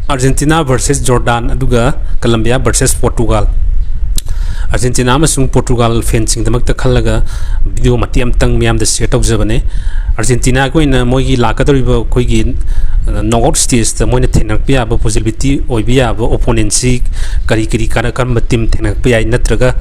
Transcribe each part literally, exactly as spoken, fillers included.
Argentina versus Jordan, ꯑꯗꯨꯒ Colombia versus Portugal꯫ Argentina ꯑꯃꯁꯨꯡ Portugal fanꯁꯤꯡꯒꯤꯗꯃꯛꯇ ꯈꯜꯂꯒ video ꯃꯇꯦꯛ ꯑꯃꯇꯪ ꯃꯤꯌꯥꯝꯗ share ꯇꯧꯖꯕꯅꯦ꯫ Argentinaꯒꯤ ꯑꯣꯏꯅ ꯃꯣꯏꯒꯤ ꯂꯥꯛꯀꯗꯧꯔꯤꯕ ꯑꯩꯈꯣꯏꯒꯤ, ꯑ, knockout stageꯇ ꯃꯣꯏꯅ ꯊꯦꯡꯅꯔꯛꯄ ꯌꯥꯕ, possibility ꯑꯣꯏꯕ ꯌꯥꯕ opponentꯁꯤ ꯀꯔꯤ ꯀꯔꯤ, ꯀꯔ-, ꯀꯔꯝꯕ team ꯊꯦꯡꯅꯔꯛꯄ ꯌꯥꯏ, ꯅꯠꯇ꯭ꯔꯒ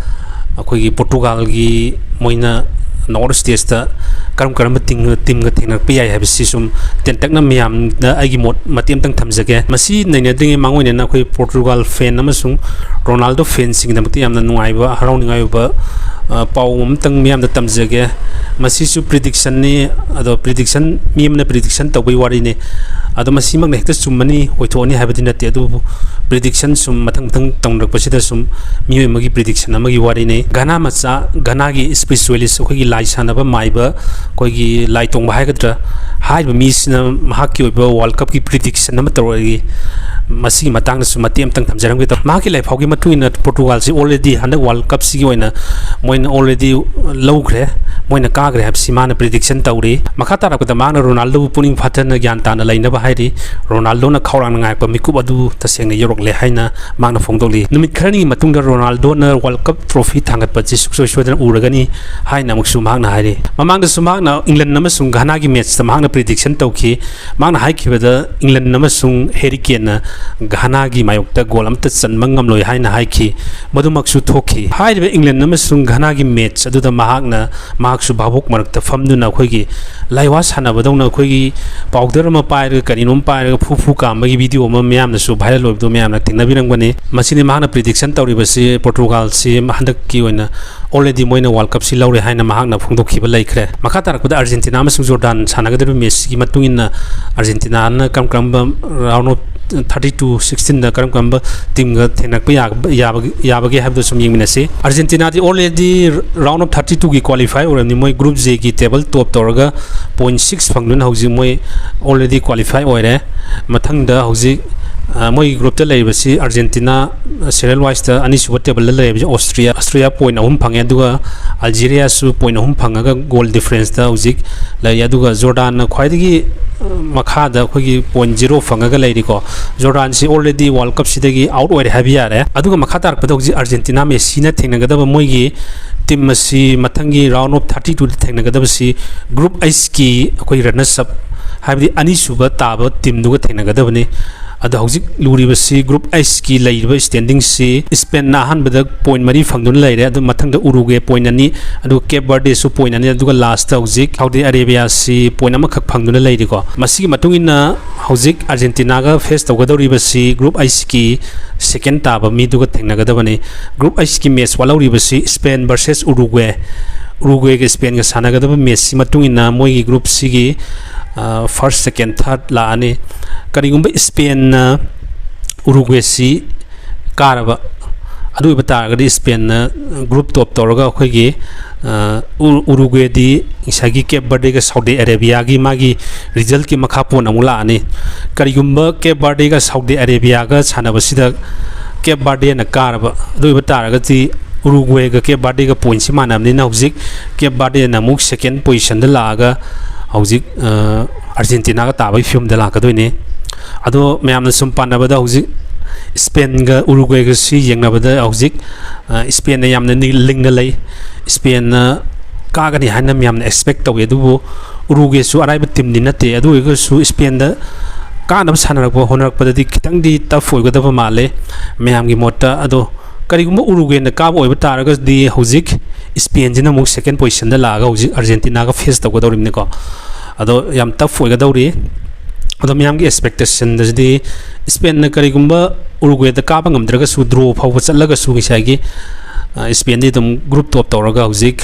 ꯑꯩꯈꯣꯏꯒꯤ Portugalꯒꯤ ꯃꯣꯏꯅ knockout stageꯇ ꯀꯔꯝ ꯀꯔꯝꯕ team, teamꯒ ꯊꯦꯡꯅꯔꯛꯄ ꯌꯥꯏ ꯍꯥꯏꯕꯁꯤ ꯁꯨꯝ ꯇꯦꯟꯇꯛꯅ ꯃꯌꯥꯝꯗ ꯑꯩꯒꯤ ꯃꯣꯠ ꯃꯇꯦꯛ ꯑꯃꯇꯪ ꯊꯝꯖꯒꯦ꯫ ꯃꯁꯤ ꯅꯩꯅꯗ꯭ꯔꯤꯉꯩ ꯃꯃꯥꯡ ꯑꯣꯏꯅ ꯑꯩꯈꯣꯏ Portugal fan ꯑꯃꯁꯨꯡ Ronaldo fanꯁꯤꯡꯒꯤꯗꯃꯛꯇ ꯌꯥꯝꯅ ꯅꯨꯡꯉꯥꯏꯕ, ꯍꯔꯥꯎꯅꯤꯡꯉꯥꯏ ꯑꯣꯏꯕ, ꯑ, ꯄꯥꯎ ꯑꯃꯇꯪ ꯃꯤꯌꯥꯝꯗ ꯇꯝꯖꯒꯦ꯫ ꯃꯁꯤꯁꯨ predictionꯅꯤ꯫ ꯑꯗꯣ prediction, ꯃꯤ ꯑꯃꯅ prediction ꯇꯧꯕꯒꯤ ꯋꯥꯔꯤꯅꯤ꯫ ꯑꯗꯣ ꯃꯁꯤꯃꯛꯅ ꯍꯦꯛꯇ ꯆꯨꯝꯃꯅꯤ, ꯑꯣꯏꯊꯣꯛꯑꯅꯤ ꯍꯥꯏꯕꯗꯤ ꯅꯠꯇꯦ꯫ ꯑꯗꯨꯕꯨ prediction ꯁꯨꯝ ꯃꯊꯪ ꯃꯊꯪ ꯇꯧꯅꯔꯛꯄꯁꯤꯗ ꯁꯨꯝ ꯃꯤꯑꯣꯏ ꯑꯃꯒꯤ prediction ꯑꯃꯒꯤ ꯋꯥꯔꯤꯅꯤ꯫ ꯘꯥꯅꯥ ꯃꯆꯥ, ꯘꯥꯅꯥꯒꯤ specialist, ꯑꯩꯈꯣꯏꯒꯤ ꯂꯥꯏ ꯁꯥꯟꯅꯕ ꯃꯥꯏꯕ, ꯑꯩꯈꯣꯏꯒꯤ ꯂꯥꯏ ꯇꯣꯡꯕ ꯍꯥꯏꯒꯗ꯭ꯔꯥ, ꯍꯥꯏꯔꯤꯕ ꯃꯤꯁꯤꯅ ꯃꯍꯥꯛꯀꯤ ꯑꯣꯏꯕ World Cupꯀꯤ prediction ꯑꯃ ꯇꯧꯔꯛꯏ꯫ ꯃꯁꯤꯒꯤ ꯃꯇꯥꯡꯗꯁꯨ ꯃꯇꯦꯛ ꯑꯃꯇꯪ ꯊꯝꯖꯔꯝꯒꯦ ꯇꯧ-, ꯃꯍꯥꯛꯀꯤ ꯂꯥꯏꯐꯥꯎꯒꯤ ꯃꯇꯨꯡ ꯏꯟꯅ Portugalꯁꯤ already ꯍꯟꯗꯛ World Cupꯁꯤꯒꯤ ꯑꯣꯏꯅ ꯃꯣꯏꯅ already ꯂꯧꯈ꯭ꯔꯦ, ꯃꯣꯏꯅ ꯀꯥꯈ꯭ꯔꯦ ꯍꯥꯏꯕꯁꯤ ꯃꯥꯅ prediction ꯇꯧꯔꯤ꯫ ꯃꯈꯥ ꯇꯥꯔꯛꯄꯗ ꯃꯍꯥꯛꯅ Ronaldoꯕꯨ ꯄꯨꯛꯅꯤꯡ ꯐꯥꯊꯅ ꯒ꯭ꯌꯥꯟ ꯇꯥꯅ ꯂꯩꯅꯕ ꯍꯥꯏꯔꯤ꯫ Ronaldoꯅ ꯈꯧꯔꯥꯡꯅ ꯉꯥꯏꯔꯛꯄ ꯃꯤꯀꯨꯞ ꯑꯗꯨ ꯇꯁꯦꯡꯅ ꯌꯧꯔꯛꯂꯦ ꯍꯥꯏꯅ ꯃꯍꯥꯛꯅ ꯐꯣꯡꯗꯣꯛꯂꯤ꯫ ꯅꯨꯃꯤꯠ ꯈꯔꯅꯤꯒꯤ ꯃꯇꯨꯡꯗ Ronaldoꯅ World Cup trophy ꯊꯥꯡꯒꯠꯄ ꯑꯁꯤ ꯁꯨꯡꯁꯣꯏ ꯁꯣꯏꯗꯅ ꯎꯔꯒꯅꯤ ꯍꯥꯏꯅ ꯑꯃꯨꯛꯁꯨ ꯃꯍꯥꯛꯅ ꯍꯥꯏꯔꯤ꯫ ꯃꯃꯥꯡꯗꯁꯨ ꯃꯍꯥꯛꯅ England ꯑꯃꯁꯨꯡ ꯘꯥꯅꯥꯒꯤ matchꯇ ꯃꯍꯥꯛꯅ prediction ꯇꯧꯈꯤ꯫ ꯃꯍꯥꯛꯅ ꯍꯥꯏꯈꯤꯕꯗ England ꯑꯃꯁꯨꯡ Harry Kaneꯅ ꯘꯥꯅꯥꯒꯤ ꯃꯥꯌꯣꯛꯇ goal ꯑꯃꯠꯇ ꯆꯟꯕ ꯉꯝꯂꯣꯏ ꯍꯥꯏꯅ ꯍꯥꯏꯈꯤ꯫ ꯃꯗꯨꯃꯛꯁꯨ ꯊꯣꯛꯈꯤ꯫ ꯍꯥꯏꯔꯤꯕ England ꯑꯃꯁꯨꯡ ꯘꯥꯅꯥꯒꯤ match ꯑꯗꯨꯗ ꯃꯍꯥꯛꯅ, ꯃꯍꯥꯛꯁꯨ ꯚꯥꯕꯣꯛ ꯃꯔꯛꯇ ꯐꯝꯗꯨꯅ ꯑꯩꯈꯣꯏꯒꯤ ꯂꯥꯏꯋꯥ ꯁꯥꯟꯅꯕꯗꯧꯅ ꯑꯩꯈꯣꯏꯒꯤ powder ꯑꯃ ꯄꯥꯏꯔꯒ, ꯀꯔꯤꯅꯣꯝ ꯄꯥꯏꯔꯒ ꯐꯨ ꯐꯨ ꯀꯥꯝꯕꯒꯤ video ꯑꯃ ꯃꯌꯥꯝꯅꯁꯨ viral ꯑꯣꯏꯕꯗꯣ ꯃꯌꯥꯝꯅ ꯊꯦꯡꯅꯕꯤꯔꯝꯒꯅꯤ꯫ ꯃꯁꯤꯅꯤ ꯃꯍꯥꯛꯅ prediction ꯇꯧꯔꯤꯕꯁꯤ꯫ Portugalꯁꯤ ꯍꯟꯗꯛꯀꯤ ꯑꯣꯏꯅ already ꯃꯣꯏꯅ World Cupꯁꯤ ꯂꯧꯔꯦ ꯍꯥꯏꯅ ꯃꯍꯥꯛꯅ ꯐꯣꯡꯗꯣꯛꯈꯤꯕ ꯂꯩꯈ꯭ꯔꯦ꯫ ꯃꯈꯥ ꯇꯥꯔꯛꯄꯗ Argentina ꯑꯃꯁꯨꯡ Jordan ꯁꯥꯟꯅꯒꯗꯧꯔꯤꯕ matchꯁꯤꯒꯤ ꯃꯇꯨꯡ ꯏꯟꯅ Argentinaꯅ ꯀꯔꯝ ꯀꯔꯝꯕ round of thirty two sixteenꯗ ꯀꯔꯝ ꯀꯔꯝꯕ teamꯒ ꯊꯦꯡꯅꯔꯛꯄ ꯌꯥ-, ꯌꯥꯕꯒꯦ, ꯌꯥꯕꯒꯦ ꯍꯥꯏꯕꯗꯨ ꯁꯨꯝ ꯌꯦꯡꯃꯤꯟꯅꯁꯤ꯫ Argentinaꯗꯤ already round of thirty twoꯒꯤ qualify ꯑꯣꯏꯔꯕꯅꯤ꯫ ꯃꯣꯏ Group Jꯒꯤ table top ꯇꯧꯔꯒ point six ꯐꯪꯗꯨꯅ ꯍꯧꯖꯤꯛ ꯃꯣꯏ already qualify ꯑꯣꯏꯔꯦ꯫ ꯃꯊꯪꯗ ꯍꯧꯖꯤꯛ ꯑ, ꯃꯣꯏꯒꯤ groupꯇ ꯂꯩꯔꯤꯕꯁꯤ ꯑꯥꯔꯖꯦꯟꯇꯤꯅꯥ serial wiseꯇ ꯑꯅꯤꯁꯨꯕ tableꯗ ꯂꯩꯔꯤꯕꯁꯤ ꯑꯣꯁꯇ꯭ꯔꯤꯌꯥ, ꯑꯣꯁꯇ꯭ꯔꯤꯌꯥ point ꯑꯍꯨꯝ ꯐꯪꯉꯦ, ꯑꯗꯨꯒ ꯑꯜꯖꯤꯔꯤꯌꯥꯁꯨ point ꯑꯍꯨꯝ ꯐꯪꯉꯒ goal differenceꯇ ꯍꯧꯖꯤꯛ ꯂꯩꯔꯤ꯫ ꯑꯗꯨꯒ ꯖꯣꯔꯗꯥꯟꯅ ꯈ꯭ꯋꯥꯏꯗꯒꯤ, ꯑ, ꯃꯈꯥꯗ ꯑꯩꯈꯣꯏꯒꯤ point zero ꯐꯪꯉꯒ ꯂꯩꯔꯤꯀꯣ꯫ ꯖꯣꯔꯗꯥꯟꯁꯤ already World Cupꯁꯤꯗꯒꯤ out ꯑꯣꯏꯔꯦ ꯍꯥꯏꯕ ꯌꯥꯔꯦ꯫ ꯑꯗꯨꯒ ꯃꯈꯥ ꯇꯥꯔꯛꯄꯗ ꯍꯧꯖꯤꯛ ꯑꯥꯔꯖꯦꯟꯇꯤꯅꯥ ꯃꯦꯁꯤꯅ ꯊꯦꯡꯅꯒꯗꯕ ꯃꯣꯏꯒꯤ team ꯑꯁꯤ ꯃꯊꯪꯒꯤ round of thirty twoꯗ ꯊꯦꯡꯅꯒꯗꯕꯁꯤ group Hꯀꯤ ꯑꯩꯈꯣꯏ runners up, ꯍꯥꯏꯕꯗꯤ ꯑꯅꯤꯁꯨꯕ ꯇꯥꯕ teamꯗꯨꯒ ꯊꯦꯡꯅꯒꯗꯕꯅꯤ꯫ ꯑꯗꯣ ꯍꯧꯖꯤꯛ ꯂꯨꯔꯤꯕꯁꯤ group Hꯀꯤ ꯂꯩꯔꯤꯕ standingꯁꯤ ꯁ꯭ꯄꯦꯟꯅ ꯑꯍꯥꯟꯕꯗ point ꯃꯔꯤ ꯐꯪꯗꯨꯅ ꯂꯩꯔꯦ, ꯑꯗꯨ ꯃꯊꯪꯗ ꯎꯔꯨꯒ꯭ꯋꯦ point ꯑꯅꯤ, ꯑꯗꯨꯒ ꯀꯦꯞ ꯕꯔꯗꯦꯁꯨ point ꯑꯅꯤ, ꯑꯗꯨꯒ lastꯇ ꯍꯧꯖꯤꯛ ꯁꯥꯎꯗꯤ ꯑꯔꯦꯕꯤꯌꯥꯁꯤ point ꯑꯃꯈꯛ ꯐꯪꯗꯨꯅ ꯂꯩꯔꯤꯀꯣ꯫ ꯃꯁꯤꯒꯤ ꯃꯇꯨꯡ ꯏꯟꯅ ꯍꯧꯖꯤꯛ ꯑꯥꯔꯖꯦꯟꯇꯤꯅꯥꯒ face ꯇꯧꯒꯗꯧꯔꯤꯕꯁꯤ group Hꯀꯤ second ꯇꯥꯕ ꯃꯤꯗꯨꯒ ꯊꯦꯡꯅꯒꯗꯕꯅꯤ꯫ Group Hꯀꯤ match ꯋꯥꯠꯍꯧꯔꯤꯕꯁꯤ ꯁ꯭ꯄꯦꯟ versus ꯎꯔꯨꯒ꯭ꯋꯦ, ꯎꯔꯨꯒ꯭ꯋꯦꯒ ꯁ꯭ꯄꯦꯟꯒ ꯁꯥꯟꯅꯒꯗꯕ matchꯁꯤ ꯃꯇꯨꯡ ꯏꯟꯅ ꯃꯣꯏꯒꯤ groupꯁꯤꯒꯤ, ꯑ, first, second, third ꯂꯥꯛꯑꯅꯤ꯫ ꯀꯔꯤꯒꯨꯝꯕ ꯁ꯭ꯄꯦꯟꯅ ꯎꯔꯨꯒ꯭ꯋꯦꯁꯤ ꯀꯥꯔꯕ, ꯑꯗꯨ ꯑꯣꯏꯕ ꯇꯥꯔꯒꯗꯤ ꯁ꯭ꯄꯦꯟꯅ group top ꯇꯧꯔꯒ ꯑꯩꯈꯣꯏꯒꯤ, ꯑ, ꯎ-, ꯎꯔꯨꯒ꯭ꯋꯦꯗꯤ ꯉꯁꯥꯏꯒꯤ ꯀꯦꯞ ꯕꯔꯗꯦꯒ ꯁꯥꯎꯗꯤ ꯑꯔꯦꯕꯤꯌꯥꯒꯤ ꯃꯥꯒꯤ resultꯀꯤ ꯃꯈꯥ ꯄꯣꯟꯅ ꯑꯃꯨꯛ ꯂꯥꯛꯑꯅꯤ꯫ ꯀꯔꯤꯒꯨꯝꯕ ꯀꯦꯞ ꯕꯔꯗꯦꯒ ꯁꯥꯎꯗꯤ ꯑꯔꯦꯕꯤꯌꯥꯒ ꯁꯥꯟꯅꯕꯁꯤꯗ ꯀꯦꯞ ꯕꯔꯗꯦꯅ ꯀꯥꯔꯕ, ꯑꯗꯨ ꯑꯣꯏꯕ ꯇꯥꯔꯒꯗꯤ ꯎꯔꯨꯒ꯭ꯋꯦꯒ ꯀꯦꯞ ꯕꯔꯗꯦꯒ pointꯁꯤ ꯃꯥꯟꯅꯕꯅꯤꯅ ꯍꯧꯖꯤꯛ ꯀꯦꯞ ꯕꯔꯗꯦꯅ ꯑꯃꯨꯛ second positionꯗ ꯂꯥꯛꯑꯒ ꯍꯧꯖꯤꯛ, ꯑ, ꯑꯥꯔꯖꯦꯟꯇꯤꯅꯥꯒ ꯇꯥꯕꯒꯤ ꯐꯤꯕꯝꯗ ꯂꯥꯛꯀꯗꯣꯏꯅꯤ꯫ ꯑꯗꯣ ꯃꯌꯥꯝꯅ ꯁꯨꯝ ꯄꯥꯟꯅꯕꯗ ꯍꯧꯖꯤꯛ ꯁ꯭ꯄꯦꯟꯒ ꯎꯔꯨꯒ꯭ꯋꯦꯒꯁꯤ ꯌꯦꯡꯅꯕꯗ ꯍꯧꯖꯤꯛ, ꯑ, ꯁ꯭ꯄꯦꯟꯅ ꯌꯥꯝꯅ ꯅꯤ-, ꯂꯤꯡꯅ ꯂꯩ꯫ ꯁ꯭ꯄꯦꯟꯅ ꯀꯥꯒꯅꯤ ꯍꯥꯏꯅ ꯃꯌꯥꯝꯅ expect ꯇꯧꯏ, ꯑꯗꯨꯕꯨ ꯎꯔꯨꯒ꯭ꯋꯦꯁꯨ ꯑꯔꯥꯏꯕ teamꯗꯤ ꯅꯠꯇꯦ꯫ ꯑꯗꯨ ꯑꯣꯏꯔꯒꯁꯨ ꯁ꯭ꯄꯦꯟꯗ ꯀꯥꯅꯕ ꯁꯥꯟꯅꯔꯛꯄ, ꯍꯣꯠꯅꯔꯛꯄꯗꯗꯤ ꯈꯤꯇꯪꯗꯤ tough ꯑꯣꯏꯒꯗꯕ ꯃꯥꯜꯂꯦ ꯃꯌꯥꯝꯒꯤ ꯃꯣꯠꯇ꯫ ꯑꯗꯣ ꯀꯔꯤꯒꯨꯝꯕ ꯎꯔꯨꯒ꯭ꯋꯦꯅ ꯀꯥꯕ ꯑꯣꯏꯕ ꯇꯥꯔꯒꯗꯤ ꯍꯧꯖꯤꯛ ꯁ꯭ꯄꯦꯟꯁꯤꯅ ꯑꯃꯨꯛ second positionꯗ ꯂꯥꯛꯑꯒ ꯍꯧꯖꯤꯛ ꯑꯥꯔꯖꯦꯟꯇꯤꯅꯥꯒ face ꯇꯧꯒꯗꯧꯔꯤꯕꯅꯤꯀꯣ꯫ ꯑꯗꯣ ꯌꯥꯝ tough ꯑꯣꯏꯒꯗꯧꯔꯤ꯫ ꯑꯗꯣ ꯃꯌꯥꯝꯒꯤ expectationꯗꯗꯤ ꯁ꯭ꯄꯦꯟꯅ ꯀꯔꯤꯒꯨꯝꯕ ꯎꯔꯨꯒ꯭ꯋꯦꯗ ꯀꯥꯕ ꯉꯝꯗ꯭ꯔꯒꯁꯨ, draw ꯐꯥꯎꯕ ꯆꯠꯂꯒꯁꯨ ꯉꯁꯥꯏꯒꯤ, ꯑ, ꯁ꯭ꯄꯦꯟꯗꯤ ꯑꯗꯨꯝ group top ꯇꯧꯔꯒ ꯍꯧꯖꯤꯛ,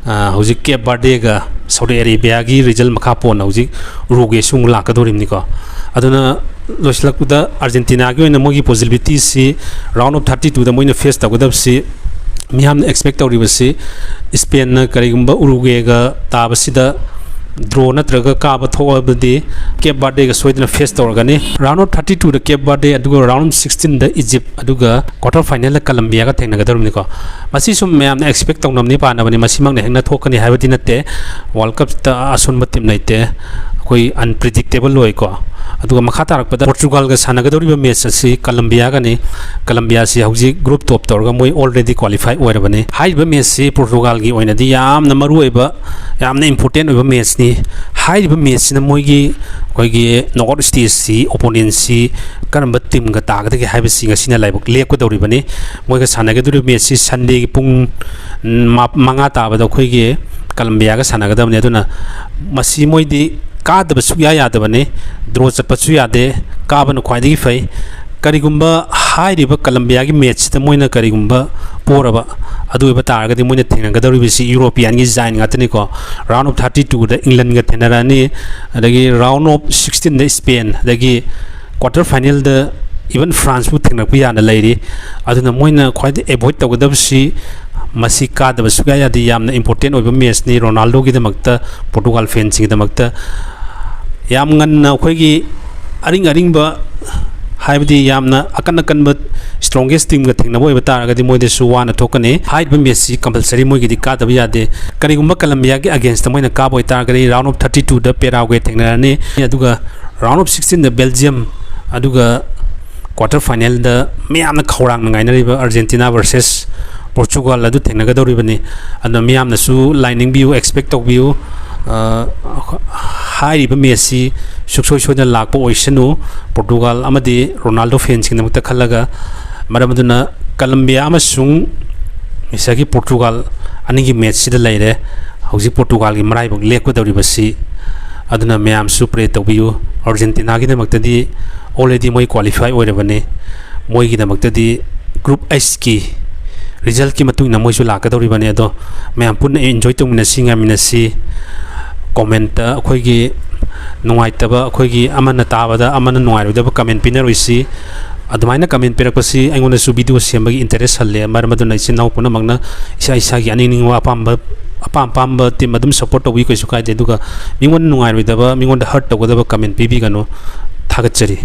ꯑ, ꯍꯧꯖꯤꯛ ꯀꯦꯞ ꯕꯔꯗꯦꯒ ꯁꯥꯎꯗꯤ ꯑꯔꯦꯕꯤꯌꯥꯒꯤ result ꯃꯈꯥ ꯄꯣꯟꯅ ꯍꯧꯖꯤꯛ ꯎꯔꯨꯒ꯭ꯋꯦꯁꯨ ꯑꯃꯨꯛ ꯂꯥꯛꯀꯗꯧꯔꯤꯕꯅꯤꯀꯣ꯫ ꯑꯗꯨꯅ ꯂꯣꯏꯁꯤꯜꯂꯛꯄꯗ ꯑꯥꯔꯖꯦꯟꯇꯤꯅꯥꯒꯤ ꯑꯣꯏꯅ ꯃꯣꯏꯒꯤ possibilityꯁꯤ round of thirty twoꯗ ꯃꯣꯏꯅ face ꯇꯧꯒꯗꯕꯁꯤ ꯃꯤꯌꯥꯝꯅ expect ꯇꯧꯔꯤꯕꯁꯤ ꯁ꯭ꯄꯦꯟꯅ ꯀꯔꯤꯒꯨꯝꯕ ꯎꯔꯨꯒ꯭ꯋꯦꯒ ꯇꯥꯕꯁꯤꯗ ꯗ꯭ꯔꯣ ꯅꯠꯇ꯭ꯔꯒ ꯀꯥꯕ ꯊꯣꯛꯑꯕꯗꯤ ꯀꯦꯞ ꯕꯥꯔꯗꯦꯒ ꯁꯣꯏꯗꯅ ꯐꯦꯁ ꯇꯧꯔꯒꯅꯤ꯫ ꯔꯥꯎꯟ ꯑꯣꯐ ꯊꯥꯔꯇꯤ ꯇꯨꯗ ꯀꯦꯞ ꯕꯥꯔꯗꯦ, ꯑꯗꯨꯒ ꯔꯥꯎꯟ ꯑꯣꯐ ꯁꯤꯛꯁꯇꯤꯟꯗ ꯏꯖꯤꯞ, ꯑꯗꯨꯒ ꯀ꯭ꯋꯥꯇꯔ ꯐꯥꯏꯅꯦꯜꯗ ꯀꯂꯝꯕꯤꯌꯥꯒ ꯊꯦꯡꯅꯒꯗꯧꯔꯤꯕꯅꯤꯀꯣ꯫ ꯃꯁꯤ ꯁꯨꯝ ꯃꯌꯥꯝꯅ ꯑꯦꯛꯁꯄꯦꯛ ꯇꯧꯅꯕꯅꯤ ꯄꯥꯅꯕꯅꯤ, ꯃꯁꯤꯃꯛꯅ ꯍꯦꯛꯅ ꯊꯣꯛꯀꯅꯤ ꯍꯥꯏꯕꯗꯤ ꯅꯠꯇꯦ꯫ ꯋꯥꯔꯜ ꯀꯞꯇ ꯑꯁꯣꯟꯕ ꯇꯤꯝ ꯂꯩꯇꯦ, ꯑꯩꯈꯣꯏ ꯑꯟꯄ꯭ꯔꯤꯗꯤꯛꯇꯦꯕꯜ ꯑꯣꯏꯀꯣ꯫ ꯑꯗꯨꯒ ꯃꯈꯥ ꯇꯥꯔꯛꯄꯗ ꯄꯣꯔꯇꯨꯒꯥꯜꯒ ꯁꯥꯟꯅꯒꯗꯧꯔꯤꯕ ꯃꯦꯠꯆ ꯑꯁꯤ ꯀꯂꯝꯕꯤꯌꯥꯒꯅꯤ꯫ ꯀꯂꯝꯕꯤꯌꯥꯁꯤ ꯍꯧꯖꯤꯛ ꯒ꯭ꯔꯨꯞ ꯇꯣꯞ ꯇꯧꯔꯒ ꯃꯣꯏ ꯑꯣꯜꯔꯦꯗꯤ ꯀ꯭ꯋꯥꯂꯤꯐꯥꯏ ꯑꯣꯏꯔꯕꯅꯤ꯫ ꯍꯥꯏꯔꯤꯕ ꯃꯦꯠꯆꯁꯤ ꯄꯣꯔꯇꯨꯒꯥꯜꯒꯤ ꯑꯣꯏꯅꯗꯤ ꯌꯥꯝꯅ ꯃꯔꯨ ꯑꯣꯏꯕ, ꯌꯥꯝꯅ ꯏꯝꯄꯣꯔꯇꯦꯟ ꯑꯣꯏꯕ ꯃꯦꯠꯆꯅꯤ꯫ ꯍꯥꯏꯔꯤꯕ ꯃꯦꯠꯆꯁꯤꯅ ꯃꯣꯏꯒꯤ ꯑꯩꯈꯣꯏꯒꯤ ꯅꯣꯛ ꯑꯥꯎꯠ ꯁ꯭ꯇꯦꯖꯁꯤ, ꯑꯣꯄꯣꯅꯦꯟꯁꯤ ꯀꯔꯝꯕ ꯇꯤꯝꯒ ꯇꯥꯒꯗꯒꯦ ꯍꯥꯏꯕꯁꯤ ꯉꯁꯤꯅ ꯂꯥꯏꯕꯛ ꯂꯦꯞꯀꯗꯧꯔꯤꯕꯅꯤ꯫ ꯃꯣꯏꯒ ꯁꯥꯟꯅꯒꯗꯧꯔꯤꯕ ꯃꯦꯠꯆꯁꯤ ꯁꯟꯗꯦꯒꯤ ꯄꯨꯡ ꯃꯥ-, ꯃꯉꯥ ꯇꯥꯕꯗ ꯑꯩꯈꯣꯏꯒꯤ ꯀꯂꯝꯕꯤꯌꯥꯒ ꯁꯥꯟꯅꯒꯗꯕꯅꯤ꯫ ꯑꯗꯨꯅ ꯃꯁꯤ ꯃꯣꯏꯗꯤ ꯀꯥꯗꯕ ꯁꯨꯛꯌꯥ ꯌꯥꯗꯕꯅꯤ꯫ ꯗ꯭ꯔꯣ ꯆꯠꯄꯁꯨ ꯌꯥꯗꯦ, ꯀꯥꯕꯅ ꯈ꯭ꯋꯥꯏꯗꯒꯤ ꯐꯩ꯫ ꯀꯔꯤꯒꯨꯝꯕ ꯍꯥꯏꯔꯤꯕ ꯀꯂꯝꯕꯤꯌꯥꯒꯤ ꯃꯦꯠꯆꯁꯤꯗ ꯃꯣꯏꯅ ꯀꯔꯤꯒꯨꯝꯕ ꯄꯣꯔꯕ, ꯑꯗꯨ ꯑꯣꯏꯕ ꯇꯥꯔꯒꯗꯤ ꯃꯣꯏꯅ ꯊꯦꯡꯅꯒꯗꯧꯔꯤꯕꯁꯤ ꯌꯨꯔꯣꯄꯤꯌꯥꯟꯒꯤ ꯖꯥꯏꯟ ꯉꯥꯛꯇꯅꯤꯀꯣ꯫ ꯔꯥꯎꯟ ꯑꯣꯐ ꯊꯥꯔꯇꯤ ꯇꯨꯗ ꯏꯪꯂꯟꯒ ꯊꯦꯡꯅꯔꯛꯑꯅꯤ, ꯑꯗꯒꯤ ꯔꯥꯎꯟ ꯑꯣꯐ ꯁꯤꯛꯁꯇꯤꯟꯗ ꯁ꯭ꯄꯦꯟ, ꯑꯗꯒꯤ ꯀ꯭ꯋꯥꯇꯔ ꯐꯥꯏꯅꯦꯜꯗ ꯏꯚꯟ ꯐ꯭ꯔꯥꯟꯁꯄꯨ ꯊꯦꯡꯅꯔꯛꯄ ꯌꯥꯅ ꯂꯩꯔꯤ꯫ ꯑꯗꯨꯅ ꯃꯣꯏꯅ ꯈ꯭ꯋꯥꯏꯗꯒꯤ ꯑꯦꯚꯣꯏꯗ ꯇꯧꯒꯗꯕꯁꯤ ꯃꯁꯤ ꯀꯥꯗꯕ ꯁꯨꯛꯌꯥ ꯌꯥꯗꯦ꯫ ꯌꯥꯝꯅ ꯏꯝꯄꯣꯔꯇꯦꯟ ꯑꯣꯏꯕ ꯃꯦꯠꯆꯅꯤ ꯔꯣꯅꯥꯜꯗꯣꯒꯤꯗꯃꯛꯇ, ꯄꯣꯔꯇꯨꯒꯥꯜ ꯐꯦꯟꯁꯤꯡꯒꯤꯗꯃꯛꯇ꯫ ꯌꯥꯝ ꯉꯟꯅ ꯑꯩꯈꯣꯏꯒꯤ ꯑꯔꯤꯡ ꯑꯔꯤꯡꯕ, ꯍꯥꯏꯕꯗꯤ ꯌꯥꯝꯅ ꯑꯀꯟ ꯑꯀꯟꯕ ꯁ꯭ꯇ꯭ꯔꯣꯡꯒꯦꯁ ꯇꯤꯝꯒ ꯊꯦꯡꯅꯕ ꯑꯣꯏꯕ ꯇꯥꯔꯒꯗꯤ ꯃꯣꯏꯗꯁꯨ ꯋꯥꯅ ꯊꯣꯛꯀꯅꯤ꯫ ꯍꯥꯏꯔꯤꯕ ꯃꯦꯠꯆꯁꯤ ꯀꯝꯄꯜꯁꯔꯤ ꯃꯣꯏꯒꯤꯗꯤ ꯀꯥꯗꯕ ꯌꯥꯗꯦ꯫ ꯀꯔꯤꯒꯨꯝꯕ ꯀꯂꯝꯕꯤꯌꯥꯒꯤ ꯑꯒꯦꯟꯁꯇ ꯃꯣꯏꯅ ꯀꯥꯕ ꯑꯣꯏꯇꯥꯔꯒꯗꯤ ꯔꯥꯎꯟ ꯑꯣꯐ ꯊꯥꯔꯇꯤ ꯇꯨꯗ ꯄꯦꯔꯥꯒ꯭ꯋꯦ ꯊꯦꯡꯅꯔꯅꯤ, ꯑꯗꯨꯒ ꯔꯥꯎꯟ ꯑꯣꯐ ꯁꯤꯛꯁꯇꯤꯟꯗ ꯕꯦꯜꯖꯤꯌꯝ, ꯑꯗꯨꯒ ꯀ꯭ꯋꯥꯇꯔ ꯐꯥꯏꯅꯦꯜꯗ ꯃꯤꯌꯥꯝꯅ ꯈꯧꯔꯥꯡꯅ ꯉꯥꯏꯅꯔꯤꯕ ꯑꯥꯔꯖꯦꯟꯇꯤꯅꯥ ꯚꯔꯁꯦꯁ ꯄꯣꯔꯆꯨꯒꯥꯜ ꯑꯗꯨ ꯊꯦꯡꯅꯒꯗꯧꯔꯤꯕꯅꯤ꯫ ꯑꯗꯨꯅ ꯃꯤꯌꯥꯝꯅꯁꯨ ꯂꯥꯏꯅꯤꯡꯕꯤꯌꯨ, ꯑꯦꯛꯁꯄꯦꯛ ꯇꯧꯕꯤꯌꯨ꯫ ꯑ, ꯍꯥꯏꯔꯤꯕ ꯃꯦꯠꯆꯁꯤ ꯁꯨꯡꯁꯣꯏ ꯁꯣꯏꯗꯅ ꯂꯥꯛꯄ ꯑꯣꯏꯁꯅꯨ꯫ ꯄꯣꯔꯇꯨꯒꯥꯜ ꯑꯃꯗꯤ ꯔꯣꯅꯥꯜꯗꯣ ꯐꯦꯟꯁꯤꯡꯒꯤꯗꯃꯛꯇ ꯈꯜꯂꯒ, ꯃꯔꯝ ꯑꯗꯨꯅ ꯀꯂꯝꯕꯤꯌꯥ ꯑꯃꯁꯨꯡ ꯉꯁꯥꯏꯒꯤ ꯄꯣꯔꯇꯨꯒꯥꯜ ꯑꯅꯤꯒꯤ ꯃꯦꯠꯆꯁꯤꯗ ꯂꯩꯔꯦ꯫ ꯍꯧꯖꯤꯛ ꯄꯣꯔꯇꯨꯒꯥꯜꯒꯤ ꯃꯔꯥꯏꯕꯛ ꯂꯦꯞꯀꯗꯧꯔꯤꯕꯁꯤ꯫ ꯑꯗꯨꯅ ꯃꯌꯥꯝꯁꯨ ꯄ꯭ꯔꯦ ꯇꯧꯕꯤꯌꯨ꯫ ꯑꯥꯔꯖꯦꯟꯇꯤꯅꯥꯒꯤꯗꯃꯛꯇꯗꯤ ꯑꯣꯜꯔꯦꯗꯤ ꯃꯣꯏ ꯀ꯭ꯋꯥꯂꯤꯐꯥꯏ ꯑꯣꯏꯔꯕꯅꯤ꯫ ꯃꯣꯏꯒꯤꯗꯃꯛꯇꯗꯤ ꯒ꯭ꯔꯨꯞ ꯑꯩꯆꯀꯤ ꯔꯤꯖꯜꯀꯤ ꯃꯇꯨꯡ ꯏꯟꯅ ꯃꯣꯏꯁꯨ ꯂꯥꯛꯀꯗꯧꯔꯤꯕꯅꯤ꯫ ꯑꯗꯣ ꯃꯌꯥꯝ ꯄꯨꯟꯅ ꯑꯦꯟꯖꯣꯏ ꯇꯧꯃꯤꯟꯅꯁꯤ, ꯉꯥꯏꯃꯤꯟꯅꯁꯤ꯫ ꯀꯣꯃꯦꯟꯇ ꯑꯩꯈꯣꯏꯒꯤ ꯅꯨꯡꯉꯥꯏꯇꯕ, ꯑꯩꯈꯣꯏꯒꯤ ꯑꯃꯅ ꯇꯥꯕꯗ ꯑꯃꯅ ꯅꯨꯡꯉꯥꯏꯔꯣꯏꯗꯕ ꯀꯃꯦꯟ ꯄꯤꯅꯔꯣꯏꯁꯤ꯫ ꯑꯗꯨꯃꯥꯏꯅ ꯀꯃꯦꯟ ꯄꯤꯔꯛꯄꯁꯤ ꯑꯩꯉꯣꯟꯗꯁꯨ ꯚꯤꯗꯤꯑꯣ ꯁꯦꯝꯕꯒꯤ ꯏꯟꯇꯔꯦꯁ ꯍꯜꯂꯦ꯫ ꯃꯔꯝ ꯑꯗꯨꯅ ꯏꯆꯤꯟ ꯏꯅꯥꯎ ꯄꯨꯝꯅꯃꯛꯅ ꯏꯁꯥ ꯏꯁꯥꯒꯤ ꯑꯅꯤꯡ ꯑꯅꯤꯡꯕ ꯑꯄꯥꯝꯕ, ꯑꯄꯥꯝ ꯑꯄꯥꯝꯕ ꯇꯤꯝ ꯑꯗꯨꯝ ꯁꯞꯄꯣꯔꯠ ꯇꯧꯕꯤꯌꯨ, ꯀꯩꯁꯨ ꯀꯥꯏꯗꯦ꯫ ꯑꯗꯨꯒ ꯃꯤꯉꯣꯟꯗ ꯅꯨꯡꯉꯥꯏꯔꯣꯏꯗꯕ, ꯃꯤꯉꯣꯟꯗ ꯍꯔꯠ ꯇꯧꯒꯗꯕ ꯀꯃꯦꯟ ꯄꯤꯕꯤꯒꯅꯨ꯫ ꯊꯥꯒꯠꯆꯔꯤ꯫